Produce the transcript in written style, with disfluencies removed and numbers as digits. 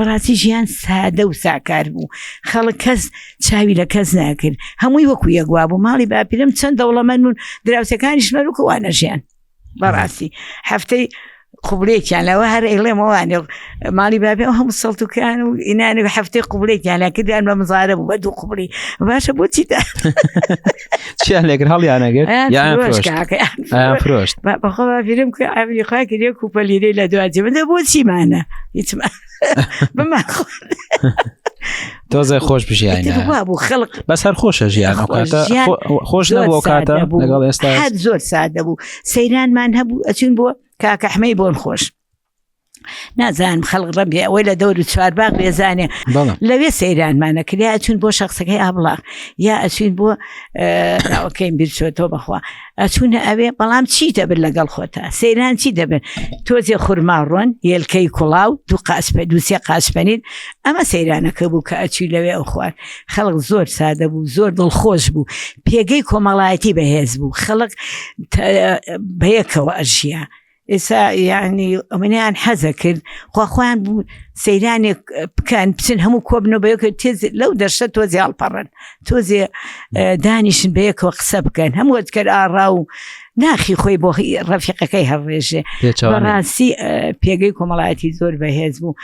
بەڕاستی ژیان سادە و ساکار بوو خەڵک کەس چاوی لە کەس ناکرد هەمووی وەکو یەکوا بوو ماڵی باپیرم چەند دەوڵەمەند بوون دراوسەکانیش مەروکە وانە ژیان بەڕاستی هەفتەی قوبلێکیان لەوە هەر ئەیڵێمەوانێ ماڵی بابێ ئەو هەموو سەڵتوکان و ئینانی هەفتەی قوبلێکیان لە کردیان بە مزارە بوو بە دوو قوبلی باشە بۆچی دا چیان لێکرد هەڵیانەگرت یان فرۆشت ئەیان فرۆشت بەخۆ باپیرم کە ئەمری خوا کرد یەک کوپە لیرەی لە دواجێ من دە بۆچیمانە هیچمان بمان تۆزێ خۆش بژیان بوو خەڵک بەس هەر خۆشە ژیان ئەو کاتە خۆش نەبوو ئەو کاتە لەگەڵ ئێستا هەر زۆر سادە بوو سەیرانمان هەبوو ئەچین بۆ کاکە حمەی بۆن خۆش نازانم خەڵک ڕەبێ ئەوەی لە دەور و چوارباغ بێزانێ لەوێ سەیرانمانە کرد یا ئەچون بۆ شخصەکەی ئابڵاغ یا ئەچین بۆ ناوەکەیم بیرچێتەوە بەخوا ئەچوونە ئەوێ بەڵام چی دەبن لەگەڵ خۆتا سەیران چی دەبن تۆزێ خورما ڕۆن هێلکەی کوڵاو دوو قاسپە دووسێ قاسپەنیر ئەمە سەیرانەکە بوو کە ئەچی لەوێ ئەو خوارد خەڵک زۆر سادە بوو زۆر دڵخۆش بوو پێگەی کۆمەڵایەتی بەهێز بوو خەڵک بەیەکەوە ئەژیا ئێسا یعنی ئەمنیان حەزە کرد خوا خۆیان بوو سەیرانێک بکەن بچن هەموو کۆبنەوە بەیەکە تێز لەو دەشتە تۆزێ هەڵپەڕن تۆزێ دانیشن بەیەکەوە قسە بکەن هەموو ئەتکەر ئاڕا و ناخی خۆی بۆ ڕەفیقەکەی هەڕێژێ بەڕاستی پێگەی کۆمەڵایەتی زۆر بەهێز بوو.